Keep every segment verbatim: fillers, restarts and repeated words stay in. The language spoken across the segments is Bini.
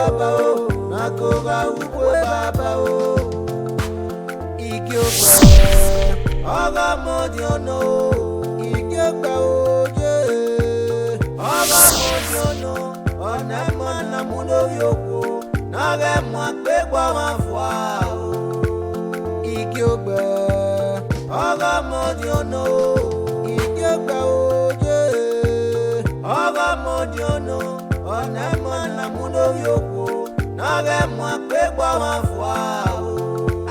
Baba o, na ko gha ru ukhu Baba o. Igiogbe, ọghe ọmọdiọn nọ o. Igiogbe o, ye. Ọghe ọmọdiọn nọ, ọna ima na mu ne ovbi okhuo, ne a ghẹ mu akpegbe ọmwa fua o. Igiogbe, ọghe ọmọdiọn nọ o. Igiogbe o, ye. Ọghe ọmọdiọn nọ, ọna ima na mu ne ovbi okhuo, ne a ghẹ mu akpegbe ọmwa fua o.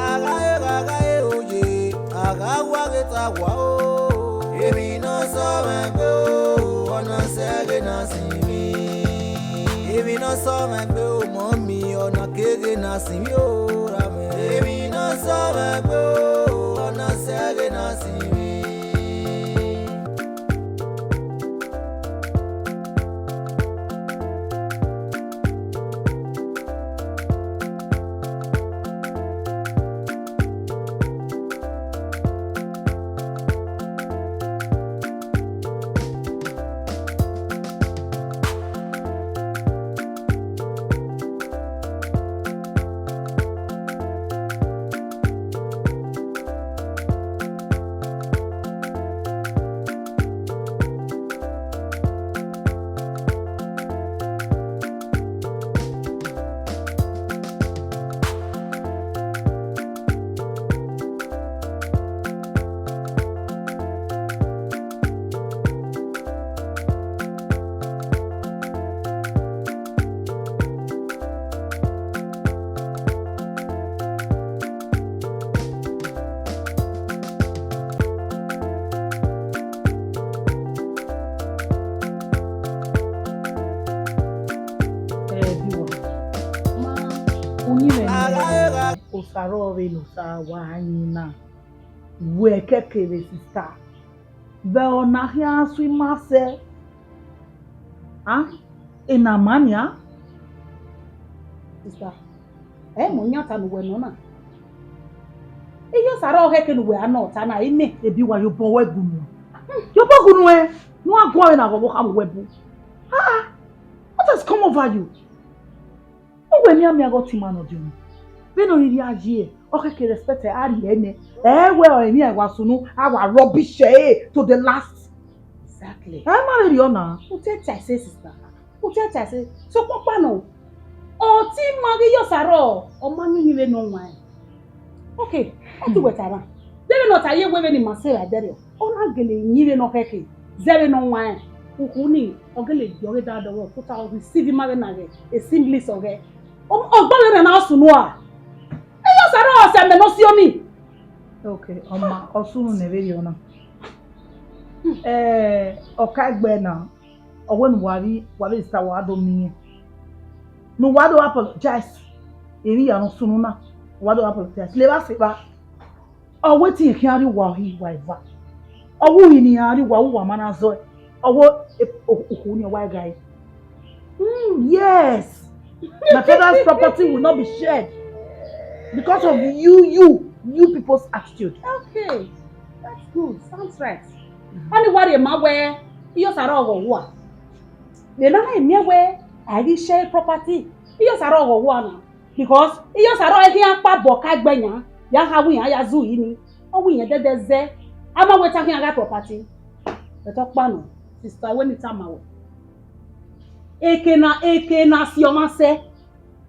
A gha re, a gha re oye, a gha wa ghe ta wa o. Emwi ne ọ sẹ mwẹ gbe o, ọ na sẹ ghe na sin mwẹ. Emwi ne ọ sẹ mwẹ gbe o, mummy, ọ na keghe na sin mwẹ o, ra mwẹ. Emwi ne ọ sẹ mwẹ gbe o, ọ na sẹ ghe na sin mwẹ. Eh, Biwa. Ma, uyinmwẹ ne Osaro vbe ne Osa wa yin na. Wẹ kẹkẹ vbe sista. Vbe ọna khian sẹ ima sẹ. Ah, ena ma nian. Sista, ẹ mọ yan ta ne uwẹ nọ na. Iye Osaro ọghe ke ne uwẹ a nọ ta na, imẹ. Ebi wa ye obọ wẹ gunu. Ye obọ gunu ẹ, ne uwa guan vbe na ghọghọ kha vbe uwẹ bu. Ah, what has come over you? Uwẹ mianmian ghe ọtẹn ima ne ọ diọn. Vbene ọ rhirhi a ye, ọ khẹke respect a rhie nẹ. Ẹ wẹ ọre emwi a wa sunu, a wa rubbish ẹre to the last. Exactly. Ẹ ma vbe rriọ na. U te ta ẹse, sister. U te ta ẹse. Sokpan ọkpa nọ, ọtẹn ima ghi ye Osaro, ọ ma yin uyinmwẹ ne ọ waẹn. Okay, ọ tu wẹ ta na. Deghẹ ne ọ ta ye wẹ vbene ima sẹ ra ẹdẹrriọ, ọ na gele yin vbene ọ khẹke, zẹ vbene ọ waẹn. Ukhu ni, ọ gele gie ọghe da dọghe, tota ọ receive ima vbe na ghe, assemblies ọghẹ. Ọ, ọ gba vbe na na sunu a. Ẹ ya Osaro, ọ sẹ mẹ ne ọ si oni. Okay, ọ ma, ọ sunu nẹ vberriọ na. Eh, Okaegbe na, ọ wẹ ne uwa vbe, uwa vbe sa wa do miẹn. Ne uwa do apologize. Emwi hia ne ọ sunu na, uwa do apologize. Levba sẹ evba. Ọ wẹ te khian rrie uwa uhi wa eva. Ọ wẹ uhi ne iran rrie uwa, uwa ma na zọe. Ọ wẹ e, o, ukhu ni ọ wa ghae. Mm, yes. My father's property will not be shared because of you, you, you people's attitude. Okay, that's good. Sounds right. Ọni wa rhie ma wẹ, iye Osaro ọghọ uwa. Vbe na na miẹn wẹ a i ghi share property, iye Osaro ọghọ uwa na. Because iye Osaro ẹre khian kpa bọ Okaegbe yan, ya kha wẹ iran ya zu yi ni, ọ wẹ iran dẹdẹ zẹ, a ma wẹ te a khian gha property. But ọkpa nọ, sister, wẹ ne I tama wẹ. Eke na, eke na si ọmwa sẹ,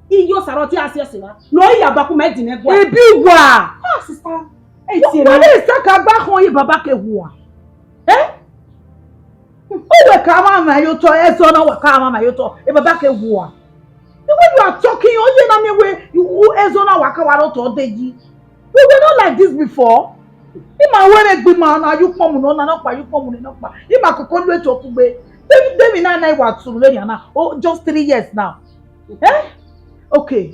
iye Osaro te a si ẹse ra, ne ọ ya ba ku mẹ dinẹ gua. Ebi wa. Ah, sister, ẹ tie Wọ́n mẹ. Lè saka gbá kan yìí bàbá ke hùwà. Eh? Ó wẹ̀ ká máa mà yóò tọ́, ẹ sọ náà wà ká máa mà yóò tọ́, ẹ bàbá ke hùwà. The way you are talking, ó yẹ náà mi wé, ẹzọ náà wà ká wà lọ́tọ̀ ọ́ dé yìí. We were not like this before. Ima were gbe ima na yu kpọmu no na na kpa yu kpọmu no na kpa. Ima koko lu eto kugbe. Dem dem na na wa tsuru le na. Oh, just three years now. Eh? Okay.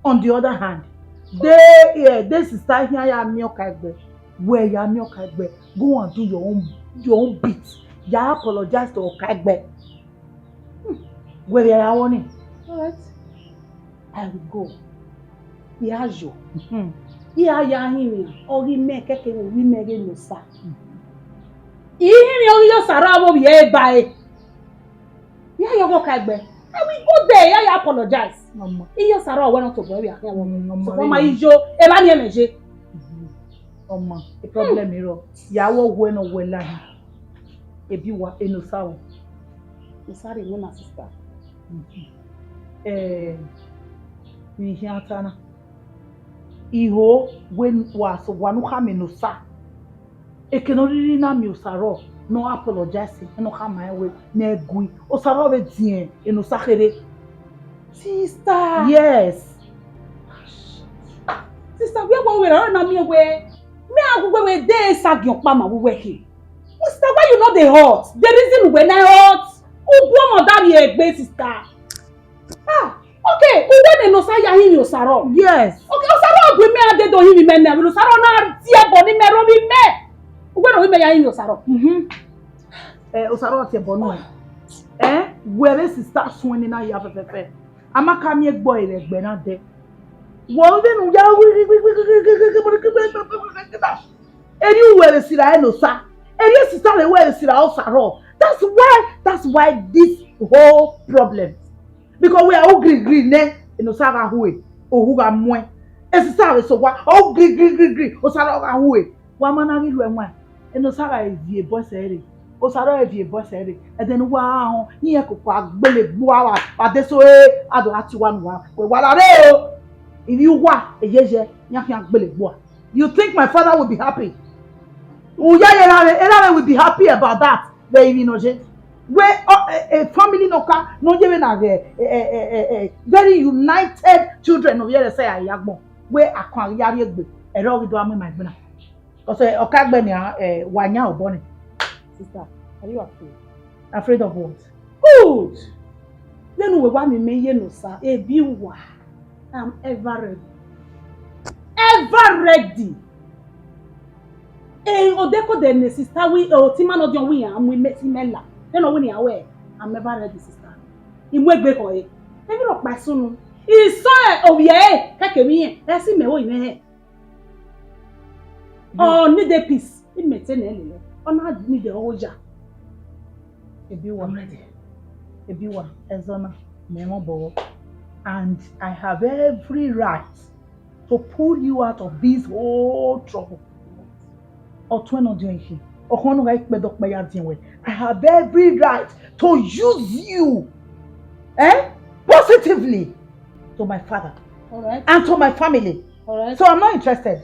On the other hand, they, yeah, they sister here ya mi Okaegbe. Where ya mi Okaegbe? Go and do your own, your own bit. Ya apologize to Okaegbe. Hmm. Where ya warning? All right. I will go. Iya yo. Hmm. Iya ya hin mi, ọ ghi mẹ kẹkẹ vbe ovbi mẹ ghe ne Osa. Hmm. I hin mi, ọ ghi yo Osaro avbe ovbi ẹre gba ẹre. Iya yo ghe Okaegbe. I will go there, ya ya apologize. Ọmọ. Iye Osaro wẹ nọ tobọ ẹre akhian wọ. Mm, ọmọ So rẹ ma nọ. Ijo, eva ni ẹmẹ je. Mhm. Ọmọ, problem irọ. Ya wọ wẹ nọ wẹ la. Ebi wa, Enosa o. Enosa rẹ nọ, my sister. Mhm. Eh, ni hian ta na. I ho wẹ wa so wa nu khama Enosa. Eke ne ọ rhirhi na miẹn Osaro ne ọ apologize, ne ọ khama rẹn wẹ ne ẹ gui. Osaro vbe diẹn Enosa kherhe. Sister. Yes. Sister, wẹ wa wẹ ra na miẹn wẹ. Mẹ a gu wẹ wẹ de sa giẹn ọkpa ma wẹ wẹ khe. Sister, why you no dey hot? The reason wẹ na hot. U bu ọmọ da rhie egbe, sister. Ah, okay, uwẹ ne Enosa ya hin Osaro. Yes. Okay, Osaro gu mẹ a dede ohinmwi mẹ nẹ, Osaro na tie ẹbọ ne imẹ rre ovbi mẹ. Uwẹ ne ovbi mẹ ya hin Osaro. Mhm. Eh, Osaro tie ẹbọ nuẹn. Eh, wẹ vbe sister suẹn ni na ya fẹfẹfẹ. A ma ka miẹn egbe ẹre ẹgbẹ na dẹ. Wẹ vbe nu ya Eri uwẹ vbe sirra Enosa. Eri esisa vbe wẹ vbe sirra Osaro. That's why, that's why this whole problem. Because wẹ a ru girigiri nẹ, Enosa gha hue, ohu gha muẹn. Esisa vbe sẹ owa, ọ ru girigiri, Osaro gha hue. Wa ma na ghi hue ẹwaẹn, Enosa gha viẹ boys ẹre. Osaro viẹ boys ẹre. Ẹdẹ ne uwa ra họn, iran koko a gbele gbua wa, wa de so, eh, a do gha tie uwa ne uwa. Wẹ wa ra rre o. Ivbi uwa, eyẹyẹ, iran khian gbele gbua. You think my father will be happy? Uya ye erha mwẹ, erha mwẹ will be happy about that. Vbe emwi nọ ye. Wẹ, ọ, e, e, family nọ ka, nọ ye vbe na ghẹ, e, e, e, e, e, very united children nọ vbe ẹre sẹ ya agbọn. Wẹ akọn a ghi ya rrie egbe, ẹre ọ ghi do a mu ima egbe na. Because, eh, ọ ka gbe nian, eh, wa yan obọ nẹ. Sister, are you afraid? Afraid of what? Good. Vbene uwẹ wa miẹn imẹ ye Enosa, ebi uwa, I'm ever ready. Ever ready. Eh, odẹkodẹ ne sister wi, eh, otima ne ọdiọn wi yan, mu imẹ si mẹ la. Vbene ọ wẹ ne iran wẹ, I'm ever ready, sister. I mu egbe khọ ẹre. Emwi rhọkpa i sunu. I sẹ ovbi ẹre, kẹkẹ emwi irẹn, ẹ si mẹ ho imẹ hẹ. Ọ need peace, imẹ te nẹ lele. Ọ na need ọghe oya. Ebi wa. I'm ready. Ebi wa, ẹzọ na, mẹ mwẹ obọ. And I have every right to pull you out of this whole trouble. Ọtuẹn ne ọdiọn ikhin, ọkhọn ne ọ gha ikpẹdẹ ọkpa ya diẹn wẹ. I have every right to use you, eh, positively to my father All right. and to my family. All right. So I'm not interested.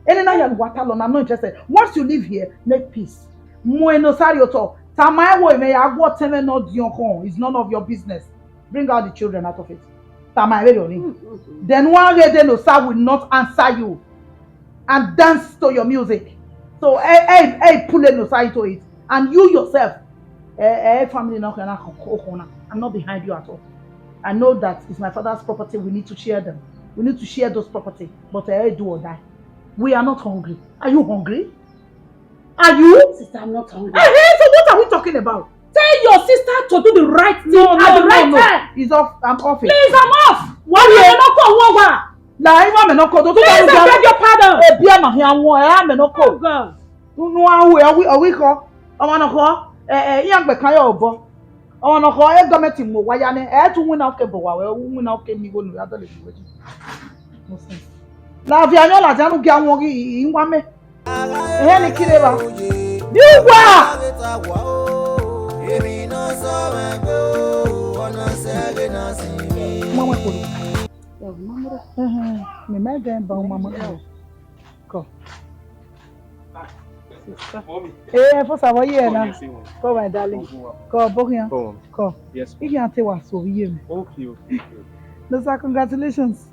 Any na ya wa ta lọ, I'm not interested. Once you leave here, make peace. Mu Enosa rrie otọ. Tama ẹn wẹ, mẹ ya gu ọtẹn mwẹ ne ọdiọn khọn. It's none of your business. Bring out the children out of it. Tama ẹn vberriọ ni. Then one day Enosa will not answer you and dance to your music. So, eh, eh, eh, pull Enosa into it. And you yourself, eh, eh, family no can, I'm not behind you at all. I know that it's my father's property. We need to share them. We need to share those property. But, eh, do or die. We are not hungry. Are you hungry? Are you? Sister, I'm not hungry. Eh, eh, so what are we talking about? Tell your sister to do the right thing No, at no, the no, right no. time. It's off. I'm off it. Please, I'm off. Why are you not going over? Na, I want me no call. Don't Please, I beg your pardon. Ebi ama hia won, eh, me no Oh, call. God. Nu a hu, ọ wi, ọ wi kọ. Ọmwa nọ kọ, eh, eh, iran gbe kan ye obọ. Ọmwa nọ kọ, e gọọmenti mu owa ya nẹ, ẹ i tu winna oke bọ owa, wẹ winna oke mi igho ne u ya dọlọ egbe wẹ. No sense. Ladian, ladian, u gia wọn ghi i wa mẹ. Ehẹn ni kire evba. Ni uwa! Mama kpolo. Ehẹn, mẹ ma dẹ ba mama kpolo. Kọ. Sister. Mommy. Eh, for Savoy here Come now. here, say one. Come, my darling. Come, come, Come, Boghian. Come. Come. Yes, If you want to was so you. Okay, okay, okay. No, sir, congratulations.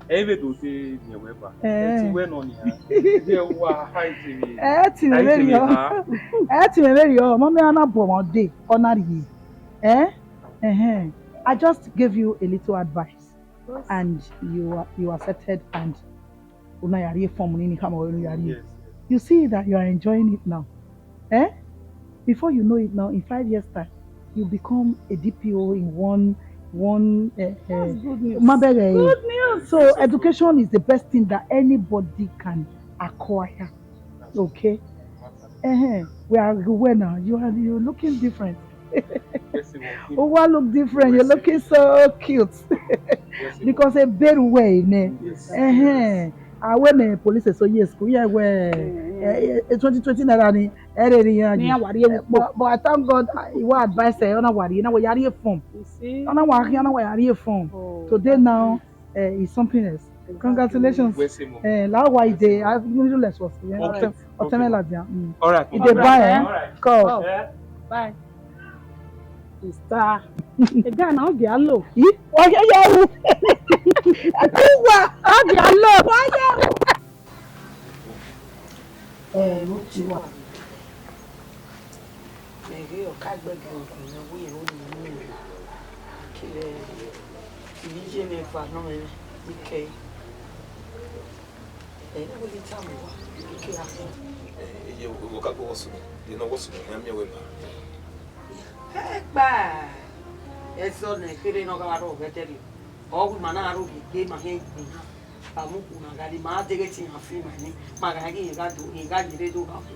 Ẹ vbe do te miẹn wẹ ba. Eh. Ẹ ti wẹ nọ nia. Ẹ wa ha ite mi. Eh, ti Ha me ite very mi oh. ha. Eh, ti me very oh. Mommy, ana bo mo de. Ona ri. Eh? Uh-huh. I just gave you a little advice. And you are, you accepted and una ya rhie fun ni khama wẹ unu ya rhie. Yes, yes. You see that you are enjoying it now. Eh? Before you know it now, in five years' time, you become a D P O in one, one, eh, eh, That's good news. Mabere. Good news. So education is the best thing that anybody can acquire. Okay? Uh-huh. We are well now. You are, you're looking different. Uwa look different. You're looking so cute. Because a bed way ne. Yes. Ehen. Awe me police so yes ku ye we. Eh, eh, twenty twenty naira ni. Ere ri yan. Ni a wa rhie vbe ukpo. But, but I thank God, uh, he wa advice, eh, ona wa rhie, na we ya rhie phone. You see? Ona wa rhie, ona wa ya rhie phone. Oh, today now, eh, is something else. Congratulations. Where's him? Eh, la wa ide, I really less was. Okay. Otem-, okay. Otemela dia. Mm. All right. Ide bye, eh? All right. Cool. Oh. Yeah. Bye. Sister. Ega na ọ gia lo. Ih, wa ya ya ru. Ẹkú wa. Ọ gia lo. Wa ya ru. Ẹ, ló ti wà. Ẹ̀rí ọ̀ká gbẹ̀gẹ̀ ọ̀dọ̀ yẹn wí ìró ni mú mi. Kí lẹ rí? Ìyí yé mi ẹ̀fà náà ẹ ní kẹ́. Ẹ ní wọlé tá a mọ̀ wá, kí a fún. Ẹ, ẹ, ẹ, wọ ká gbọ́ wọ́n sùn, ẹ náà wọ́n sùn, ẹ á miẹn wẹ bá. Ẹ gbà, ẹ sọ nẹ, kéré náà gha rọ ọ̀gẹ́dẹ́ rẹ. Ọ wí ma na ro gbe ma hẹn gbe na. Ba mu ku na gha di ma deghẹ te iran fi ma ni, ma gha ghi gha do, gha ye re do gha ku.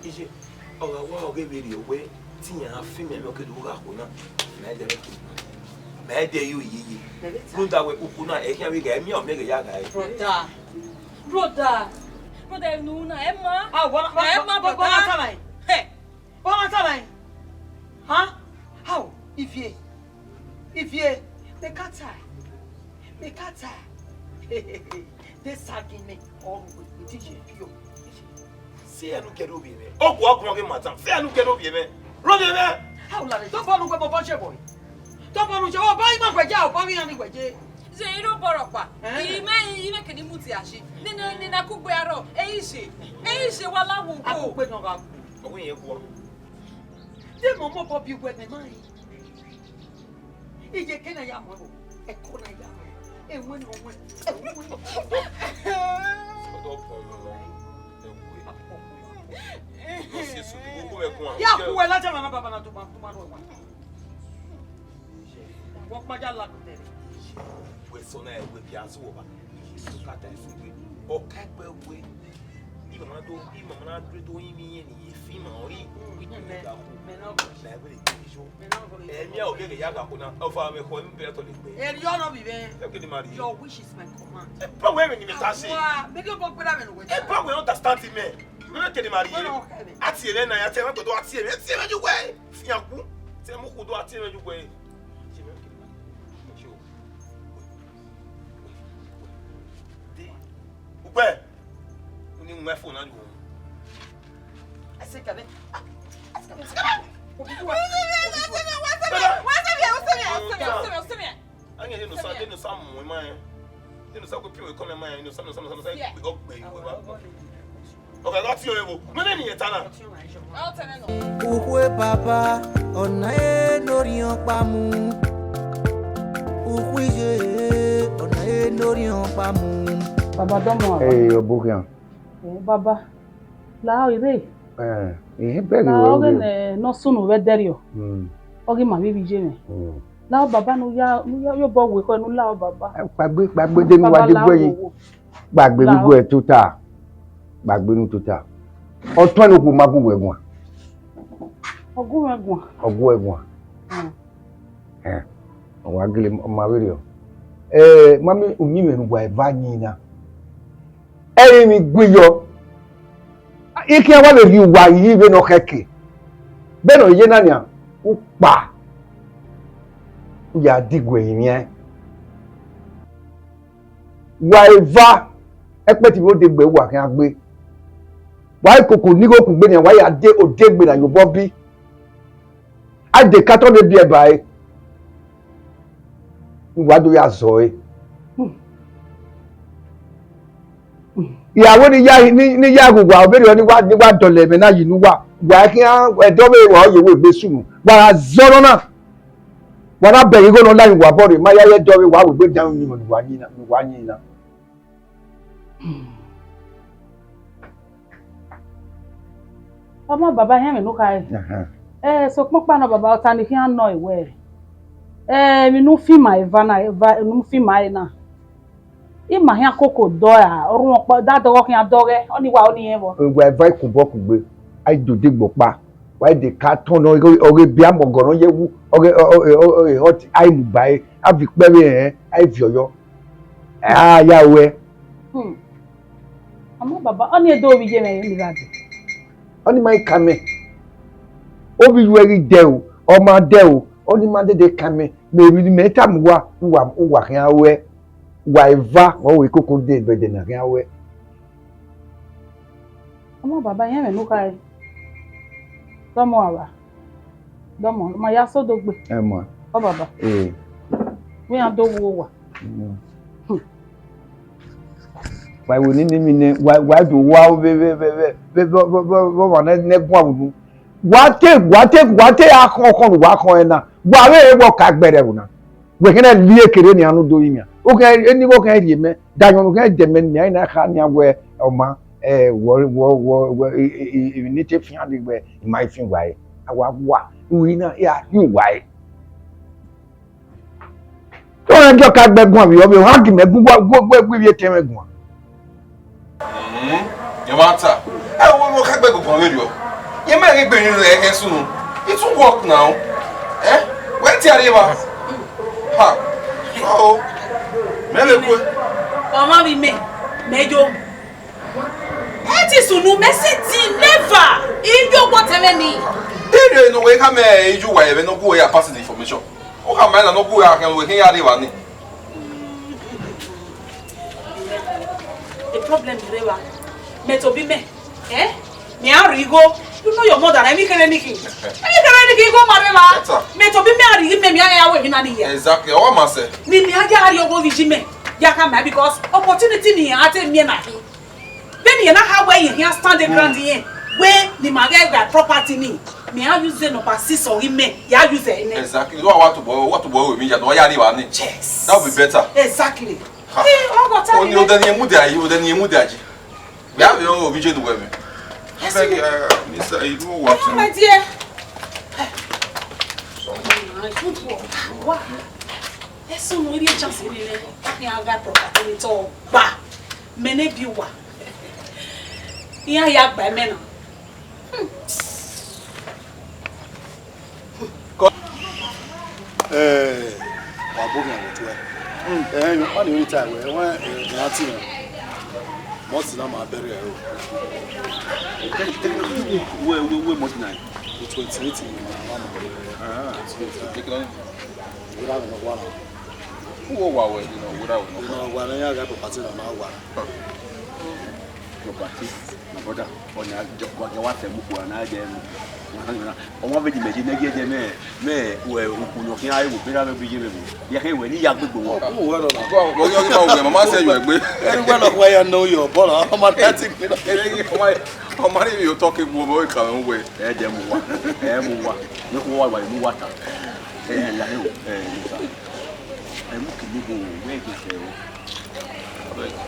Iye, ọ gha wa ọghe vberriọ wẹ te iran fi ma, mẹ ke do gha ku na. Mẹ dẹ mẹ ke. Mẹ dẹ yo yeye. Runda wẹ uku na, ẹ khian vbe gha, ẹ miẹn ọ mẹ ghe ya gha ẹ. Brother, brother, brother, unu na, ẹ ma. Ah, wa, wa, ẹ ma, wa, wa, brother. Wa ta mai. Hey. Wa ma ta mai. Huh? How? Ivie. Ivie. Mẹ ka ta. Mẹ ka ta. De sa gin mẹ. Ọ ru wẹ, iti ye fi o. Fi ẹnu kẹdẹ ovbi mwẹ. Ọ gua guan ghe ma tan. Fi ẹnu kẹdẹ ovbi mwẹ. Rhọvbi mwẹ. How la de? Tọ bọ nu wẹ bọbọ che boy. Tọ bọ nu che, ọ ba ima wẹ je, ọ ba ima ni wẹ je. Ze iro bọrọ kpa. Eh? Imẹ, imẹ kene mu ti ashi. Nene, nene akugbe arọ. Eyi je. Eyi je wa la wo. Akugbe nọ gha gu. Ọwọ yẹn kua. De mọ mọ bọ bi wẹ mẹ ma yi. Iye ke na ya mọ ẹvbo. Ẹko na ya mọ. Ẹwẹn nọ wẹn. Ẹwẹn nọ wẹn. Ọdọ pọ mọ. Ẹwẹn. Lọ si esu, wo, wo ẹkun a. Ya ku wẹ lajẹ mama baba na to ma, to ma ro ẹwa. Wọ́n pàjá ládùúgbò rẹ̀. Wẹ sọ na ẹwẹ bia sọ ọba. Iye sọ ka ta ẹsẹ wẹ. Ọka ẹgbẹ wẹ. Imama do, imama na do do yin mi yen ni ye fi ma ori. Wi do ni ga ku. Mẹ nọ. Na ẹgbẹ le gbe yo. Mẹ nọ. Ẹ mi a o gege ya ga ku na. Ọfa mẹ kọ mi bẹrẹ tọ le gbe. Eri ọnọ bi bẹ. Ẹ kede ma ri. Your wish is my command. Ẹ pa wẹ mi ni mi ta si. Wa, mi ke bọ gbera mẹ no wẹ. Ẹ pa wẹ understand me. Mi ke de ma ri. Wẹ nọ kẹ mi. Ati ere na ya te ma gbọdọ ati ere. Ati ere ju wẹ. Fian ku, te mu khudu a tie mwẹ ye uwẹ. Ugbẹ, u ni mu ẹfo na ye uwẹ. Ẹsẹ kẹmẹ. Ẹsẹ kẹmẹ. Wa se mi, wa se mi, wa se mi, wa se mi, wa se mi. Ange de no sa, de no sa mu ma yẹn. De no sa ko pio ko me ma yẹn, no sa, no sa, no sa, no sa, ọ gbe iwe ba. Ọ ga gha tie ẹvbo. Mẹ vbe ne irẹn ta na. Ukhue baba, ọna e ne orhiọn kpa mu. Ukhue iye, ọna e ne orhiọn kpa mu. Baba dọmọ aba. Ee, ọbokhian. Eh, baba, la ire. Eh, ihe bẹghe la wẹ ọghe ne ọ sunu vbe ẹdẹrriọ. Hmm. Ọ ghi ma vbe ivbi iye mwẹ. Hmm. La baba ne u ya, ne u ya, ya obọ wẹ ekhọe ne u la baba. Eh, kpaegbe, kpaegbe de ne uwa baba de la guẹ yi. Wo, wo. Kpaegbe vbe igue tota, kpaegbe nu tota. Ọtuẹn ne okhuo ma gu wẹ guan. Ọ gu mwẹ guan. Ọ gu wẹ guan. Mm. Eh, ọ wa gele ma vberriọ. Eh, mami, uyinmwẹ ne uwa eva yin na. Ẹrinmwi gu yọ. I khian wa vbe rhie uwa yi vbene ọ khẹke. Vbene ọ ye na nian, u kpa. U ya diguẹ rinmwian. Wa eva, ẹkpẹti vbe odegbe uwa khian gbe. Wa i koko ni igho kugbe nian, wa ya de odegbe na ye obọ bi. A de katọ de biẹ ba ẹre. Wa do ya zọ ẹre. Ìyàwó ni ya, ni, ni ya ghe uwa, obere ni wa, ni wa dọlọ ẹmwẹ na yi ne uwa. Wa khian, ẹdẹ ọvbehe wa ye wẹ egbe sunu. Wa gha zọ nọ na. Wa na bẹghe igho ne ọ la yin uwa obọ rre, ma ya ye ẹdẹ ọvbehe wa wẹ egbe dan uyinmwẹ ne uwa yin na, ne uwa yin na. Ọmọ baba, hẹn mẹ ne u khare. Ahan. Eh, sokpan ọkpa nọ baba, ọta ne I khian nọ wẹ, eh, emwi ne u fi ma eva na, eva ne u fi ma ẹre na. I ma khian koko dọ ra, orhuọn ọkpa, da dọghọ khian dọghẹ, ọni wa ọni rẹn vbọ. Wa eva ikun obọ kugbe, a i do degbe ọkpa. Wa de ka tọn nọ, ọghe, ọghe biamọ ọgọ nọ ye wu, ọghe, ọ, ọ, ọ, ọ, hot, a i mu ba ẹre, a viọ ikpẹvbe rẹn, a i viọ yọ. A ya ruẹ. Hmm. Ama baba, ọnii do ovbi iye mwẹ vbe eni gha dee. Ọnii ma i ka mẹ. Ovbi yu ẹ ghi dẹ o, ọ ma dẹ o, ọnii ma dede ka mẹ. Mẹ emwi ne imẹ tama uwa, uwa, uwa khian ruẹ. Wa eva, ọ wẹ koko de bẹdẹ na khian ruẹ. Ama baba, irẹn mwẹ ne u khare. Dọmọ ava. Dọmọ, ma ya sẹ odogbe. Ẹ ma. Ọ baba. Ee. Wẹ iran do wu owa. Mm. Hmm. Wa iwẹ nene mi nẹ, wa, wa do wa vbe, vbe, vbe, vbe, vbe, vbe, vbe, vbe, vbe, ọmwa ne, ne guan unu. Wa te, wa te, wa te a khọn, khọn, wa khọn ẹna. Wa vbe re wọ ka gberẹ ẹvbo na. Wẹ kẹnẹ rhie kere nian ne u do rinmwian. U khẹ, eni vbe u khẹ rhie mẹ, da ayọn ne u khẹ dẹ mẹ nian, I na kha nian wẹ, ọ ma, ẹ, wọ, wọ, wọ, wọ, e, e, e, emwi ne I te fian ni wẹ, I ma i fian uwa re. A wa wa, u i na, ya fian uwa re. Ọmwa gie ọ ka gbe guan vbe ọvbehe, ọ gha gie mẹ gu, gu, gu, gu, gu ivbi etẹn mwẹ guan. Mm, your matter. Ẹ wo, wo ka gbe guan vberriọ. Ye ma ghe gbe rin rẹ ẹghẹ sunu. It won't work now. Eh? Wẹ te a rri evba? Ha. So, mẹ vbe kue. Ọmọ vbe mẹ, mẹ yo. Ẹ ti sunu mẹ sẹtin, never. I yo whatever ni. Ire ne wẹ kha mẹ, I yo wa ẹvbo ne ọ gu ya pass the information. Ọ kha ma na ne ọ gu ya khian, wẹ khian ya rri evba ni. The problem rre evba. Mẹ tobọ imẹ, eh? Mẹ a rhie igho. You know your mother, emwi kherhe ni khin. Emwi kherhe ni khin, igho ma rre evba. Better. Mẹ tobọ imẹ a rhie imẹ, mẹ a ya ru emwi na ni hia. Exactly. Ọ ma sẹ. Ne mẹ a ya rhie igho vbe iye mẹ, ya kha ma, because opportunity ne iran te miẹn na khin. Vbene iran na kha wẹ iran khian stand the ground iran, wẹ ne ima ghẹ gha property ni, mẹ a use number six ọghe imẹ, ya use ẹre nẹ. Exactly. Wa, wa tobọ, wa tobọ ru emwi ya, wa ya rri evba ni. Yes. That would be better. Exactly. Ha. Ee, ọ gọta. Oni, odẹ ne irẹn mudia yi, odẹ ne irẹn mudia yi. Mẹ a vbe ro ovbi iye ne uwẹ mwẹ. Yes, abeg, sir. Uh, Mister Idu, what? Oh, my dear. Good work. Wow. Ẹsẹ unu, iri chance ni nẹ, a khian gha property ni tọ gba. Mẹ ne bi uwa. Iran ya gba mẹ na. Hmm. Eh, wa bu owian vbe otuẹ. Eh, ọni ori ta wẹ, wẹ, eh, iran ti mwẹ. Mọsi na ma bẹrẹ ẹro. Wẹ, wẹ, wẹ mọsi na? Twenty eight ni ma, ma, ma. Ah, twenty eight. Wẹ ra wẹ nọ wa na. Uwo wa wẹ, you know, wẹ ra wẹ nọ wa. You know, wa na ya ga property na ma wa. Property, my brother. Ọna wa gẹ wa sẹ mu kua na jẹ mu. Ọmọ vbe di mẹ je nẹgiẹ jẹ mẹ, mẹ, wẹ, ukpunu khian re wo bera vbe bi ye vbe mu. Ya khe wẹ ni ya gbegbe wọn. Ọ, ọ, wẹ lọ na. Bro, bro, yọ, yọ, wẹ, mama sẹ yọ egbe. Ẹ wẹ lọ wẹ ya no yọ bọlọ, ọmọ that thing. Ọmọ, ọmọ ni yo talk egbe, ọmọ ka wẹ. Ẹ jẹ mu wa. Ẹ mu wa. Ne ko wa wa mu wa ta. Ẹ ya he o. Ẹ mu ta. Ẹ mu kele bo, wẹ ke fẹ o.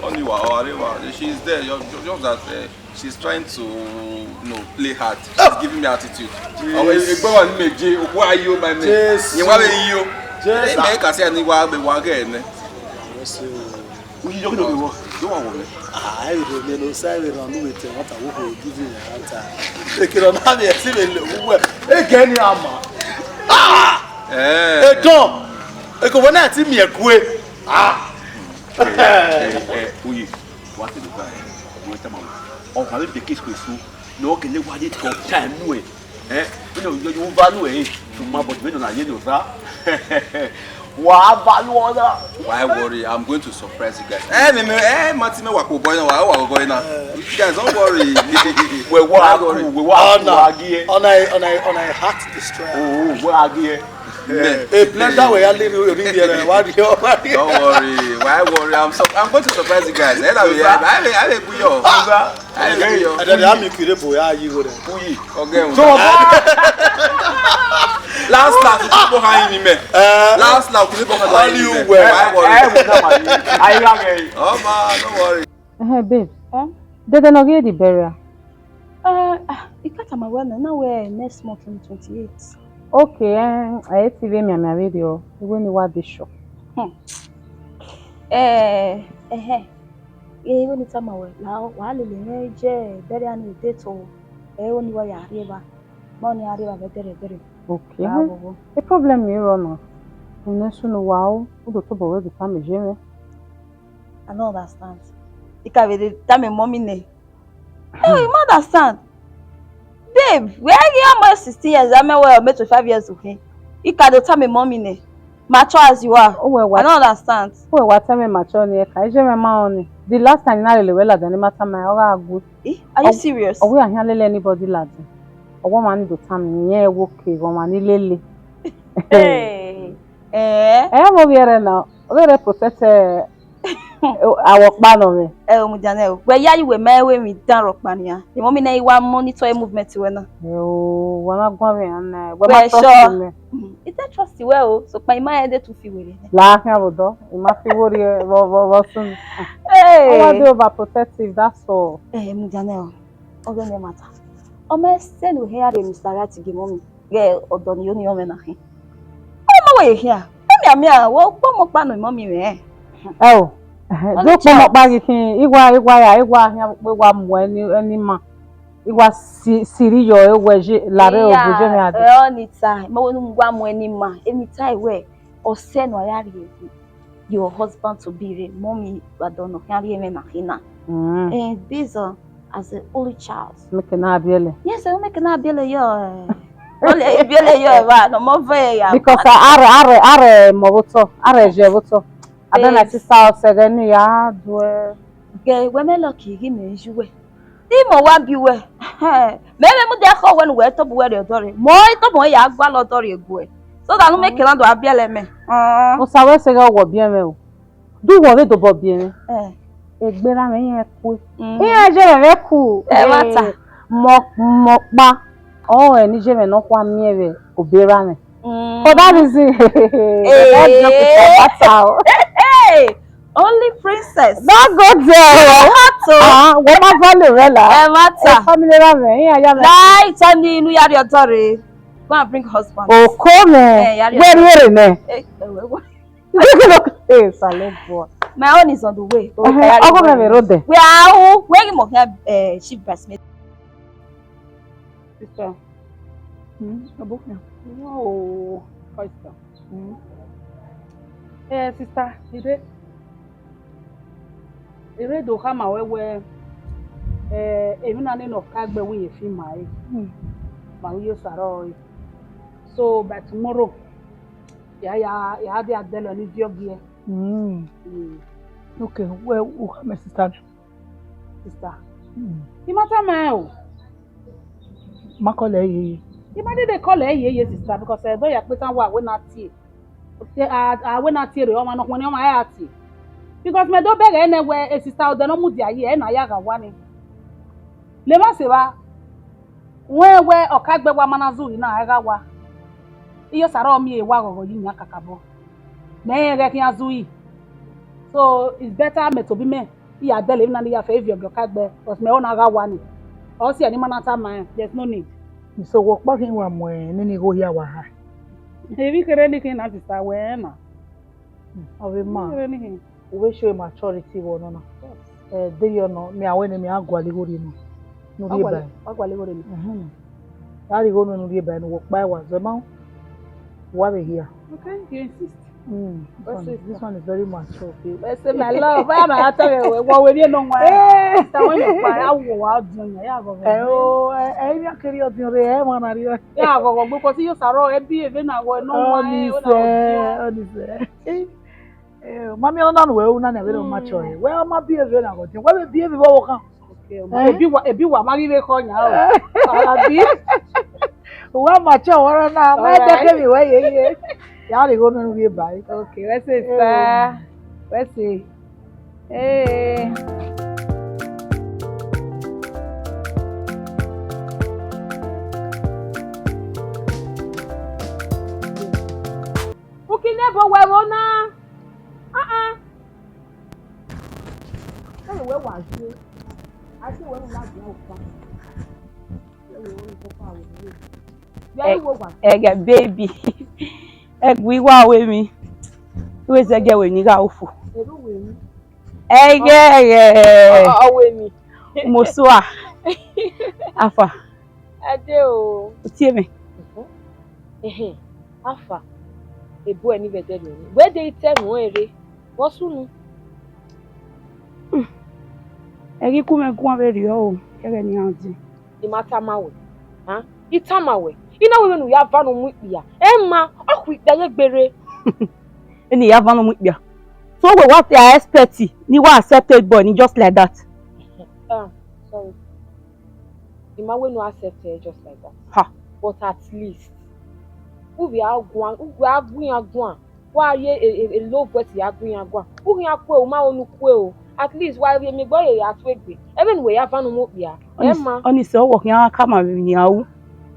Only wa, oh, Arewa, she's there. Just, just that, uh, she's trying to, you know, play hard. She's giving me attitude. Yes. Àwọn ẹgbẹ́ wa ní méje, òkú ayé ó máa ní. Yes. Yẹn wá lè yí o. Yes. Ẹ bẹ́ẹ̀ kà sí ẹni wá bẹ wá gẹ̀ ẹ́ nẹ. Yes, sir. Wọ́n yí yọ́kí lórí wọn, ló wà wọ̀ mí. Ah, ẹ rẹ mi lọ sáré ràn lóye tẹ wọn tàwọn kò gíjì yàrá ta. Èkìrọ̀ náà mi ẹ̀ sí mi lè wúwẹ̀. Ẹ gẹ́ ni a mọ̀. Ah! Eh. Ẹ dán. Èkó wọn náà ti mi ẹ̀ kú ẹ. Ah! Eh, eh, eh, Oye, wa ti lè gba ẹ, wọ́n tẹ́ ma wọ. Ọkàn mi bèkì sùkúrù sùn, ní ọkẹ́ lé wá ní tọ́ táìmù ẹ̀. Eh, bí náà yóò yóò bá lù ẹ̀, ṣùgbọ́n bọ̀dù mẹ́tọ̀ náà yé lò sá. Wà á bá lù ọ́ náà. Why worry? I'm going to surprise you guys. Eh, mi, mi, eh, ma ti mẹ wà kó bọ́ iná, wà á wà gọ́gọ́ iná. You guys, don't worry. Wẹ̀ wá Why kú, worry? Wẹ̀ wá kú, Ọ̀nà, wá gí ẹ. Ọ̀nà, Ọ̀nà, Ọ̀nà, heart destroyer. Oh, wá gí ẹ. Amen. A blender where you live, you live here. Why do you, why do you? Don't worry. Why worry? I'm so, I'm going to surprise you guys. Eh, that way, I, I, I, I, I, I, I, I, And then I'm you could boy, ah, you go there. Uyi, ọgẹ ẹ̀hún. So, last, last, you keep behind me, man. Eh? Last, last, you keep behind me, man. Why worry? Eh, eh, we don't worry. Aye, aye. Oh, man, don't worry. Eh, babes. Eh? Dede nọ ghe the burial? Eh, ah, I can't tell my well now. Now we're next month on twenty-eight. Okay, eh, I hate to be me, I'm ready. Oh, we need what they show. Hmm. Eh, eh, eh. Eh, we need time away. Now, while the name je burial ni date o. Eh, we need what you are here. Ma ọni a rre evbavbe dẹrẹdẹrẹ. Okay. Ra vbe ọvọ. E problem i rrọọ nọ. Unu sunu wa o, u do tobọ wẹ ghi tama iye mwẹ. I no understand. I ka vbe de tama mummy nẹ. Hey, I ma understand. Babe, wẹ ghi a mọ sixteen years, a mẹ wẹ ọ mẹ twenty-five years old. I ka do tama mummy nẹ. Mature as you are. Uwẹ wa, I don't understand. Uwẹ wa tama mature ni, ẹ ka, iye mwẹ ma rẹn ni. The last time na lele wẹ ladian ni ma tama, ọ gha gu. Eh, are you serious? Ọ wẹ a khian lele anybody ladian. Ọ wẹ ọmwa ni do tama, irẹn wo ke, ọmwa ni lele. Hey. Eh? Ẹ, vbe ovbi ẹre na, ọ vbe rre protect, eh, awọ ọkpa nọ mwẹ. Ẹ o, mudia nẹ o. Wẹ yayi wẹ ma ru emwi dan rhọkpa nian. Mummy nẹ i wa monitor movement wẹ na. Ẹ o, wa ma guan mwẹ na, wẹ ma trust mwẹ. Mm, I te trust wẹ o, sokpan I ma rẹn de tu fi werriẹ nẹ. La khian vbe odọ, I ma fi werriẹ vbe, vbe, vbe sunu. Hey. Ọ wa dey overprotective, that's all. Ẹ, mudia nẹ o. Ọ ghe ne matter. Ọ ma sẹ ne u hia rrie Mister Right gie mummy. Ghẹ ọdọ ni yo ni ọmwẹ na khin. Ọ ma wẹ ye khian. Emiamia, wẹ ukpọmọ ọkpa nọ mummy mwẹ. Ẹ o, do ukpọmọ ọkpa ghi khin, igua, igua ya, igua khian kpe wa mu ẹni, ẹni ma. Igua si, siri yọ, e wẹ je, larre obo je mwẹ ade. Ẹ, ọ ni ta, ma wẹ ne u wa mu ẹni ma, eni ta wẹ, ọ sẹ ne a ya rrie your husband to be re, mummy, wa dọ nọ khian rrie mwẹ na khin na. Mm. And based on as a only child. Make na biẹlẹ. Yes, I make na biẹlẹ yo. Ole biẹlẹ yo eva, no mo ve ya. Because a, a rre, a rre, a rre mọ vbe otọ, a rre je vbe otọ. Abẹ my sister ọsẹ ghẹ ne ya do ẹ. Gẹ wẹ mẹ lucky ghi mẹ ju wẹ. Imọ wa bi wẹ. Mẹ vbe mudia khọ wẹ ne uwẹ tobọ uwẹ rrie ọdọ rre. Mọ tobọ ya gualọ ọdọ rrie gu ẹ. So that nu make na do a biẹlẹ mẹ. Ọn. Osa wẹ sẹ ghẹ wọ biẹ mwẹ o. Do wọ vbe dobọ biẹ mwẹ. Eh. Egbe ra mwẹ iran ku. Mm. Iran je mwẹ ku. Ẹ, wa ta. Eh, mọ, mọ ọkpa. Ọ ẹre ne iye mwẹ nọkhua miẹn vbe obọ erha mwẹ. Mm. For that reason, eh, let's drop it for matter o. Hey, only princess. No go there o. Matter o. Ah, wẹ ma value rẹ la. Ẹ, matter. Eh, family ra mwẹ, iran ya mwẹ. Lai tọ ni inu ya rrie ọdọ rre. Go and bring husband. Oko mwẹ. Eh, ya rrie ọdọ. Wẹ rrie rre nẹ. Eh, eh, wẹ, wẹ. Eh, salute boy. My own is on the way. Ẹhẹn, ọgọ mwẹ vbe rre odẹ. We are who? Where you must have, eh, chief bridesmaid. Sister. Hmm, Abukia. No, sister. Hmm. Eh, sister, I rre, I rre do khama wẹ wẹ, eh, emwi na ne ọ ka gbe wẹ iye fi ma re. Hmm. Ma wẹ iye Osaro re. So by tomorrow, ya, ya, ya dia dẹlọ ni viọ gie. Hmm. Hmm. Okay, wẹ u khama sister. Sister. Hmm. I ma tama ẹn o. Ma call ẹ yeye. I ma dede call ẹ yeye, sister, because ẹ do ya kpe tan wa wẹ na tie. A, a wẹ na tie rre, ọmwa nọ khuẹnnẹ ọmwa ya tie. Because mẹ do bẹghe nẹ wẹ, e sister odẹ ne ọ mudia yi, ẹ na ya gha wa ni. Levba sevba, wẹ wẹ ọ ka gbe wa ma na zu yi na, ẹ gha wa. Iye Osaro miẹn wa ghọghọ yi yan kakabọ. Mẹ rẹn ghẹ khian zu yi. So, it's better mẹ tobọ mẹ, I ya dẹlẹ emwi na ni ya fẹ, I viọ gie ọ ka gbe, because mẹ ọ na gha wa ni. Ọ si ẹre ne ima na tama rẹn, there's no need. So, wẹ ọkpa khin wa mu nene igho hia wa ha? Emwi kherhe ni khin na, sister, wẹ rẹn na. Ọ vbe ma. Emwi kherhe ni khin. U vbe show maturity vbe ọnọna. Yes. Eh, deghẹ ọnọ, mẹ a wẹ ne mẹ a gualọ igho rrie nọ. Ne u rhie ba ẹre. Wa gualọ igho rrie nọ. Mhm. A rhie igho nọ ne u rhie ba ẹre, ne uwẹ ọkpa wa zẹ ma, wa vbe hia. Okay, you insist. Mm, this one, this one is very mature, okay. Ẹ sẹ, my love, I am a tell you, wẹ wẹ rhie nọ wa. Eh. Sister, wẹ ọkpa, a wọ wa ọdiọn yan, ya ghọghọ. Ẹ o, ẹ, ẹ, I kere ọdiọn rre, ẹ ma na rhie. Ya ghọghọ gbe, because iye Osaro, ẹ bi eve na ghọ, nọ wa, ẹ, ọ na ọdiọn. Ọ ni sẹ, ọ ni sẹ. Eh, ma miẹn ọna ne uwẹ ru na, ne avbe ne ọ ma chọ ẹre. Wẹ ọ ma bi eve na ghọ ọdiọn. Wẹ vbe bi eve vbe ọvbokhan. Okay, eh? Ebi wa, ebi wa ma ghi vbe khọ yan o. Abi. Uwa ma chọ ọmwa na, ma ẹdẹ ke vbe wẹ ye ye. Ya rhie igho ne u rhie ba ẹre. Okay, wẹ sẹ, eh, sir. Wẹ sẹ. Eh. Uki ne ẹbọ wẹ vbo na? Ah, ah. Ẹre wẹ wa ye. A si wẹ na dia ofa. Ẹre wẹ na dia ofa wẹ. Ẹghẹ baby. Ẹgu iwa ru emwi. Iwe zẹgiẹ wẹ ni gha ofo. Ẹghẹ, ẹghẹ. Ọ, ọ, ọ wẹ ni. Mosua. Afa. Ade o. Tie mẹ. Mhm. Ehe, afa, ebo ẹre ni vbe ẹdẹ rẹ. Wẹ de itẹ nuẹn rre, vbe ọ sunu? Hmm. Ẹ ghi ku mwẹ guan vberriọ o, ẹghẹ ne iran dee. I ma tama wẹ, ha? I tama wẹ, I na wẹ vbene u ya va ne u mu ikpia. Ẹ ma, ọ khu ikpia ye egbe rre. Eni ya va ne u mu ikpia. So wẹ wa expect ne I wa accept boy ni just like that? Ah, sorry. I ma wẹ ne u accept her just like that. Ha. But at least, u vbe a guan, u vbe a gu iran guan. Wa ye e, e, e love wẹ te ya gu iran guan. U khian kue, u ma ho ne u kue o. At least wa vbe miẹn egbe ọre ya tu egbe. Ẹvbo ne uwẹ ya van ne u mu okpia. Ẹ ma. Ọnii sẹ, ọ wẹ ọ khian ka ma vbe emwi ne iran ru.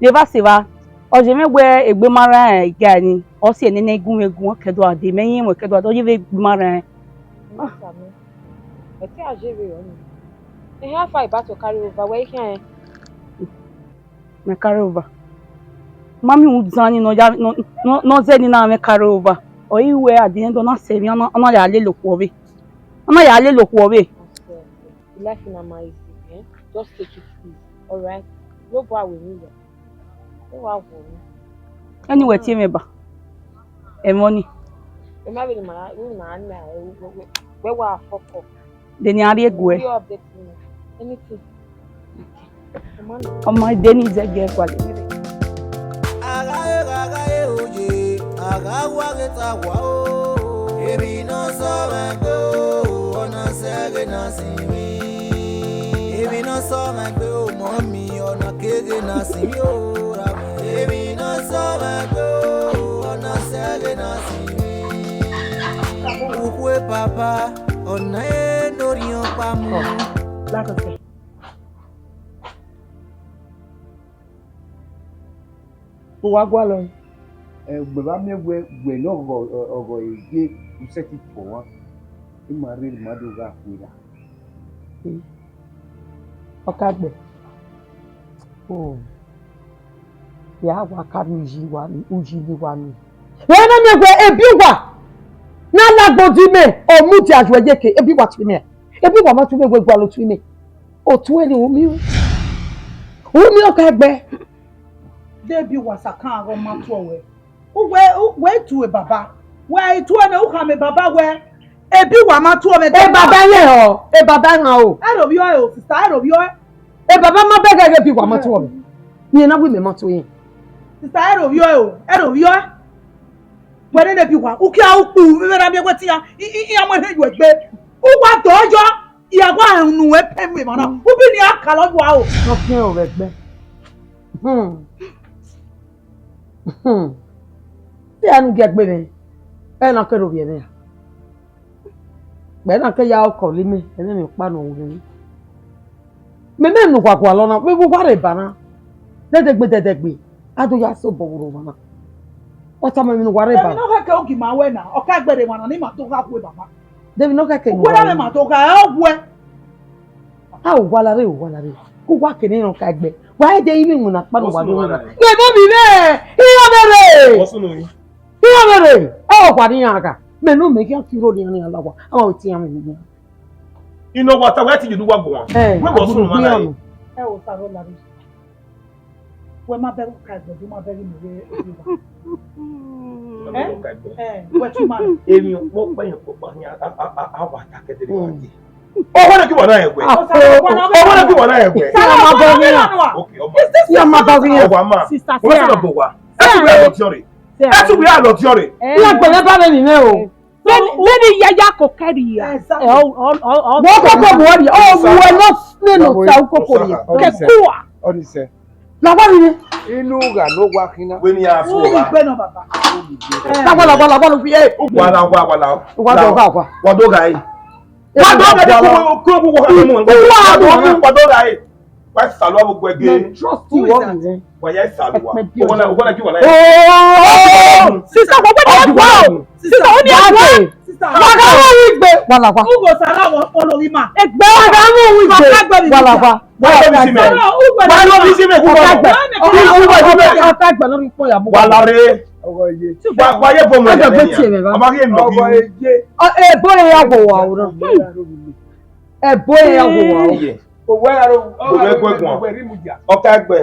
Levba sẹ evba, ọ ye mwẹ wẹ egbe ma rran ẹn, guy ni, ọ si nene gu mwẹ gu, ọ ke do a dee, mẹ i rẹn wẹ ke do a dee, ọ ye vbe egbe ma rran ẹn. Ẹ te a ye vberriọ nii. Ehẹn, afa, about to carry over, wẹ i khian rẹn? Mẹ carry over. Ma miẹn uhunmwu zan ni ne ọ ya, ne ọ, ne ọ, ne ọ zẹ ni na mwẹ carry over. Ọ i wẹ at the end, ọ na sẹ emwi, ọ na, ọ na ya lele okhuo vbe. Ọ na ya lele okhuo vbe. Life na ma easy, eh? Just take it easy, alright? No go away, me. Ẹ wa wo ni. Ẹni wẹ tie mwẹ ba? Ẹmwẹ ọnii. Ẹ ma vbe ni ma, ni ma na, wẹ wa fuck up. De ne a rhie guẹ. Anything. Ọ ma de ni zẹ gie gualọ. A gha re, a gha re oye, a gha wa ghe ta wa o. Emwi ne ọ sọ mwẹ gbe o, ọ na sẹ ẹghẹ na sin mwẹ. Emwi ne ọ sọ mwẹ gbe o, mọ mi, ọ na ke ẹghẹ na sin mwẹ o. Emwi ne ọ sọ mwẹ gbe o, ọ na sẹ ẹghẹ na sin mwẹ. Ukhue baba, ọ na e ne orhiọn kpa mu. Vbe uwa gualọ? Ẹ, ugbẹn vbe a miẹn wẹ, wẹ ne ọghọ, ọghọ ye u sẹtin tuẹ ọmwa, ima rre ne ima do gha khuerha. Ọkagbẹ. O, ya wa ka miẹn uyi wa ni, uyi ni wa ni. Wẹ na miẹn wẹ ebi uwa ne a lagbo di mẹ, ọ mudia yuẹ ye ke, ebi uwa tue mẹ. Ebi uwa ma tue mẹ, wẹ gualọ tue mẹ. Otu ẹre u miẹn. U miẹn Ọkagbẹ. De ebi uwa sakan aghọ ma tuọ wẹ. Uwẹ, uwẹ i tue baba. Wẹ i tue nẹ, u khama baba wẹ, ebi uwa ma tuọ mwẹ. E baba rẹn o, e baba rẹn o. Ẹrhovbiẹ ọe o, sister, ẹrhovbiẹ ọe. E baba ma bẹghe ghe ebi uwa ma tuọ mwẹ. Rẹn na wẹ imẹ ma tuẹ rẹn. Sister, ẹrhovbiẹ ọe o, ẹrhovbiẹ ọe. Wẹ nene ebi uwa, u kia ukpu, vbe na miẹn wẹ te iran, i, i, iran mu ẹre yu egbe. U wa dọ yọ, I ya wa unu ẹpẹ mu emwa na, u bi ne iran kalọ yua o. Ọ fian o vbe ẹgbẹ. Hmm. Hmm. Te a nu gie egbe mwẹ, ẹ na kẹ rhovbiẹ mwẹ ra? Mẹ na ke ya ọkọ la imẹ, ẹmwẹ emwi ọkpa ne ọ wu mwẹ. Mẹ, mẹ ne uwa gualọ na, vbe uwa rre eba na. Dẹdẹgbe, dẹdẹgbe, a do ya sẹ obọ vbe orhọ na. Ọ tama emwi ne uwa rre eba. Emwi ne ọ khẹke ogi ma wẹ na, Ọkagbẹ rre emwa na, ne ima do gha khuẹ baba. De emwi ne ọ khẹke ne uwa rre? Uwẹ na ma do gha, ẹ, ọ wẹ. A, uwa la rre, uwa la rre. Ku uwa kene ne Ọkagbẹ. Wa i de ivbi iwinna kpa ne uwa do na. Mẹ, mẹ, mẹ, mẹ, iran vbe rre. What's going on? Iran vbe rre, ọ wa ni iran gha. Mẹ ne mẹ khian fi ro nian nian la owa, a ma wẹ te iran mwẹ nian. Inọ wa ta, wẹ ti ye ne uwa guan. Eh, wẹ wọ sunu ma na. Ẹ o, sa rọ la re. Wẹ ma bẹghe Ọkagbẹ, wẹ ma bẹghe mẹ rre. Eh, wẹ tu ma. Emi o, mo pẹ yẹn, mo pa ni, a, a, a, a wa ta kẹdẹrẹ wa je. Ọwọ́ náà kí wà náà yẹn gbẹ. Ọwọ́ náà kí wà náà yẹn gbẹ. Iran ma bọ ghi iran. Okay, ọmọ. Iran ma bọ ghi iran. Ọwọ́ a ma. Sister, wọ́n ti lọ bọ̀ wá. Ẹ tún wíyá lọ tiọ́ rẹ̀. Ẹ tún wíyá lọ tiọ́ rẹ̀. Iran gbẹ̀rẹ̀ bá lè nìyẹn o. Bẹ́ẹ̀ni, bẹ́ẹ̀ni yaya kò kẹ́rì ya. Exactly. Ẹ, ọ, ọ, ọ, ọ, wọ́n kọ́kọ́ bọ̀ wọ́n rí. Ọ wù ẹ lọ nínú ta kókó yẹn. Kẹ̀kúà. Ọ̀nìṣẹ́. Làwọn ni. Inú gà ló wá kínná. Wé ni a fún wa. Ó rí gbẹ́ náà, bàbá. Làwọn, làwọn, làwọn ló fi yé. Wà á la, wà á, wà á la. Wà á dọ̀, wà á, wà á. Wà á dọ̀ gà yìí. Wà á dọ̀ gà yìí. Wà á dọ̀ gà yìí. Wà á dọ̀ gà yìí. Wà á dọ̀ gà yìí. Wà á sàlọ́ gbogbo ẹgbẹ́. Trust you, what is it? Wà á yà sàlọ́ wa. Wọ́n náà, wọ́n náà kí wà láyé. Oh! Sister, wọ́n gbọ́dọ̀ ẹ̀ gbọ́. Sister, ó ní ẹ̀ gbọ́. Sister. Wà á kọ́ wọ́n wí gbé. Wà á la wa. Ugo sàrà wọn, olórí ma. Ẹgbẹ́ wa. Wà á kọ́ wọ́n wí gbé. Wà á la wa. Wà á lọ bí sí mẹ́. Wà á lọ bí sí mẹ́ kúkọ. Ọ̀tá gbà lórí pọ̀ yà bọ̀. Wà á la re. Wà á yẹ bọ̀ mọ́ ẹ̀ lẹ́yìn. Ọmọ kí ẹ̀ nọ bí. Ẹ bọ́ ẹ yà wò wà o náà. Ẹ bọ́ ẹ yà wò wà o. Òwe ẹ̀rọ òwe ẹ̀gbọ́n. Ọ̀tá ẹgbẹ́.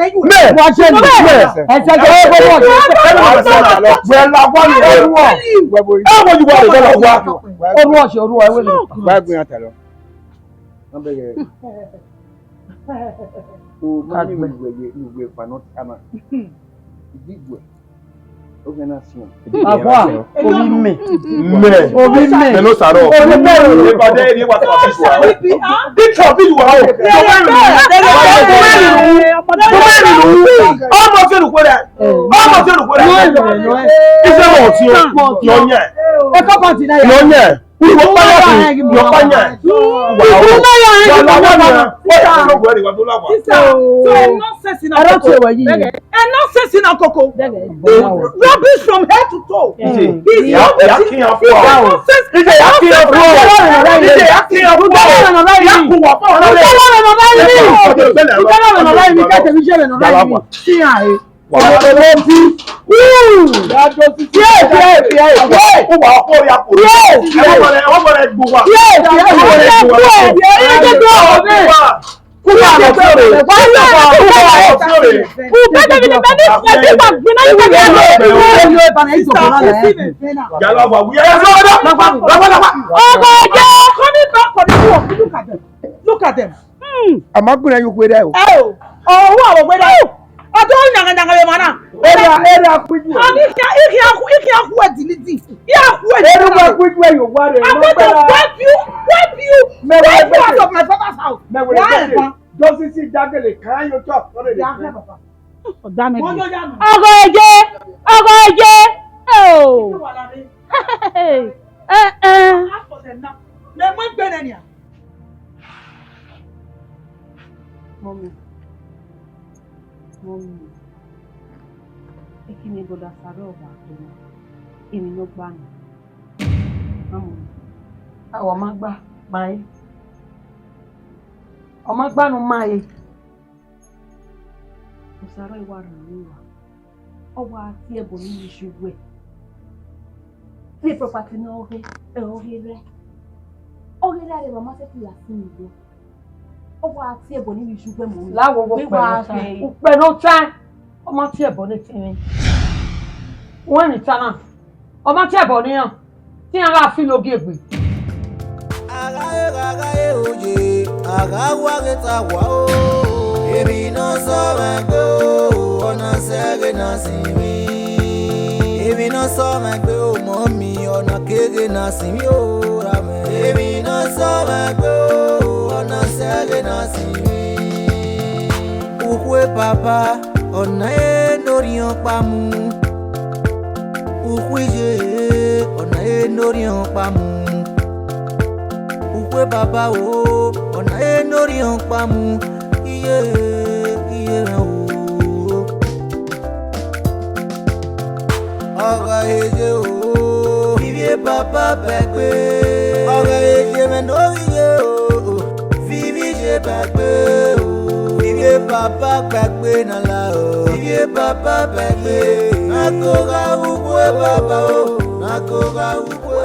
Mẹ, mẹ, ẹsẹ jẹ, ẹ bọ wọ. Wẹ la wa ni. Ẹ wọ ju wa de la wa. Oruọ ọsẹ, oruọ ẹwẹ ni. Wa gbin ata lọ. Wọ́n bẹ̀rẹ̀. O ma ní ìwé ìwé ìwé ìpànà tí a máa. Ìdí ìwé. Ó fẹ́ náà sí wọn. Àwa, omi mẹ. Mẹ. Omi mẹ. Mẹ ló sàrọ̀. Omi mẹ. Ìpàdé ẹni wà tó àfihàn. Picture bí wà ó. Tó bá rìn lù. Tó bá rìn lù. Ọmọ tí olùkọ́ rẹ̀. Ọmọ tí olùkọ́ rẹ̀. Iṣẹ́ mọ̀ tí ó. Yọ nyẹ. Ẹ kọ́ pàtì náà yà. Yọ nyẹ. Wọ́n pa yà kú, wọ́n pa yà. Wọ́n pa yà. Wọ́n pa yà. Wọ́n pa yà. Sister, so ẹ nonsense na koko. Ẹ nonsense na koko. Rubbish from head to toe. Ije, ya, ya kiyan fún wa. Ije, ya kiyan fún wa. Ije, ya kiyan fún wa. Ya kun wa fún wa. Ije, ya kiyan fún wa. Wà á lọ bí. Yes, yes, yes, yes. Ó wà ọkọ ya kò. Yes, yes. Ẹ wọ́n bọ̀rẹ̀, ẹ wọ́n bọ̀rẹ̀ gbò wá. Yes, yes, yes. Ẹ wọ́n bọ̀rẹ̀ gbò wá. Yes, yes, yes. Kúkú àlọ́ sí òde. Kúkú àlọ́ sí òde. Yàrá wà wúyẹ́. Ọgọ jẹ́. Look at them. Look at them. Hmm. A ma gbẹn ye ukhu rẹ o. Ẹ o, ọwọ awọ wẹrẹ. Ọdọ nyanga nyanga le mana. Era, era kuju. Ami kia, ikia ku, ikia ku edilidi. Ia ku edilidi. Eru wa kuju e yo wa re. I'm going to wipe you, wipe you, wipe you out of my father's house. Me we. Why? Josisi dagele kan yo chọ. Ọgọ eje, ọgọ eje. Oh. Eh, eh. Mummy, mummy, ekene brother Saro ọba to na, emwi ne ọ gba nọ. Mummy, a wa ma gba, ma re. Ọ ma gba ne u ma re. Osaro wa rhie unu wa, ọ wa tie ẹbọ ne I vbe iye uwẹ. Vbe property ne ọ ghe, ẹ, ọ ghe rẹ. Ọ ghe rẹ, ọ ma sẹtin ya sin uwẹ. Ọ wa tie ẹbọ ne I vbe iye uwẹ mọ. La wo wo. Wẹ kpẹ wa nọ ta. Ghe. Ukpẹ nọ ta. Ọ ma tie ẹbọ ne tẹn. Wẹ ni ta na. Ọ ma tie ẹbọ ne iran. Te iran gha filo gie egbe. A gha re, a gha re oye, a gha wa ghe ta wa o. Emwi ne ọ sọ mwẹ gbe o, ọ na sẹ ghe na sin mwẹ. Emwi ne ọ sọ mwẹ gbe o, mummy, ọ na ke ghe na sin mwẹ o, ra mwẹ. Emwi ne ọ sọ mwẹ gbe o, ọ na sẹ ghe na sin mwẹ. Ukhue baba, ọ na re ne orhiọn ọkpa mu. Ukhue iye, ọ na re ne orhiọn ọkpa mu. Ukhue baba o, ọ na re ne orhiọn ọkpa mu. Iye, iye mwẹ o. Ọghe eje o, ivie baba bẹgbe. Ọghe eje mwẹ ne ovbi iye o, vivi iye bẹgbe o. Ivie baba bẹgbe na la o. Ivie baba bẹgbe. Na ko gha ukhue baba o, na ko gha ukhue